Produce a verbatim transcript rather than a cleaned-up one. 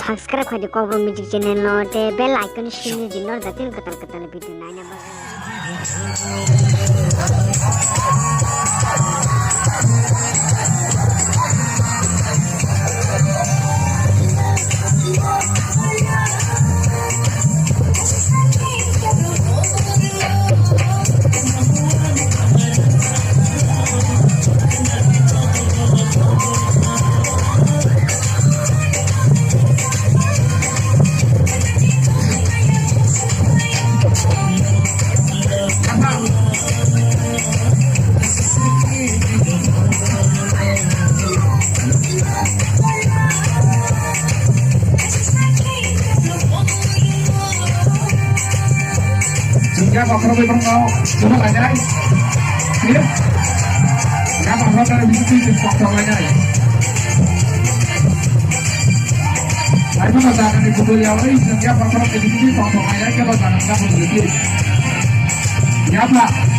Subscribe khai di Kokborok Music channel no, te bell icon sini di, nor jatin kwtal kwtal video naina bagwi. Jingga bakhro bai bangno, jumah lainai. Iya. Jingga bakhro bai bisi twi jing kok kok lainai. Lainai ma jana ni kudu ya, oi, jingga bakhro bai bisi twi kok kok lainai, kebo jana ni kudu ya. Ya, Pak.